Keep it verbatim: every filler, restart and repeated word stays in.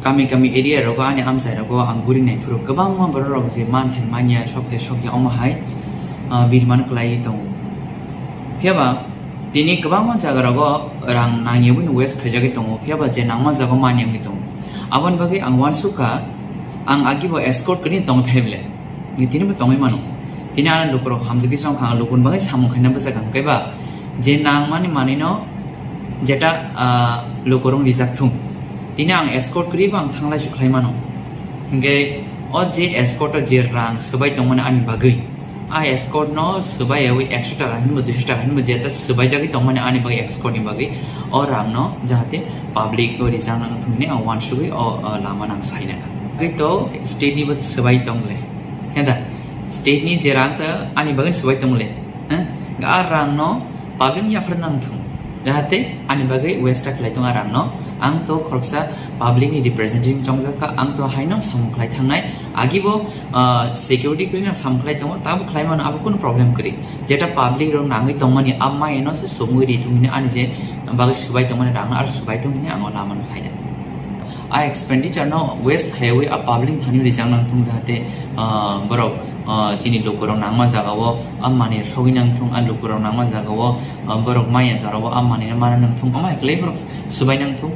kami kami area rogo ani amchai rogo ang guri nai phuru kwbangma borok rok je manthai manya sokte sokya omo hai, ah, birman kwlai tongo. Phiyaba tini kwbangma jaga rogo rang nangya wngwi waste khaijagwi tongo, phiyaba je nangma jaga manya wngwi tongo. Aboni bagwi ang uansukha, ang agibo escort kwrwi tong thai bwle. Ni tini bo tongwi mano. Tini ano lukurok hamjagwi song kha, lukuni bagwi samung khaina bwsajak ang kaiba je nangmani manwino jeta, ah, lukurok rijak thung. Tini ang escort kwrwi bo ang thanglai sukhlai mano. Hingke o je escort o je rang swbai tongmani ani bagwi, a escort no swbai yawi ekso taka hinbo duiso taka hinbo jeta swbaijagwi tongmani ani bagwi escort ni bagwi o rang no jahate public o rijak nang thung hini ang uansugwi o, o lama nang saina. Hwnkhe to state ni bo swbai tongle. Heda, state ni je rang ta ani bagwi swbai tongle. Heh? A rang no public ni yaphar nang thung. Jahate ani bagwi waste ta khlai tong a rang no. Ang to khoroksa public ni representative chongjak kha, ang to haino samung khlai thangnai. Agibo, ah, security kwrwi no samung khlai tongo, tabo khlai mano, abo kunu problem kwrwi. Jeta public rok nangwi tongmani a mai no se sumui ri thung hini ani je bagwi swbai tongmani rang no ar swbai tong hini ang o lama no saina. A expenditure no waste khaiwi a public thani rijak nang thung jahate, ah, borok, ah, chini lukurok nangma jaga o a mani sogwi nang thung, a lukurok nangma jaga o, ah, borok maya jora o a mani no mana nang thung, ama hai kwlai borok swbai nang thung.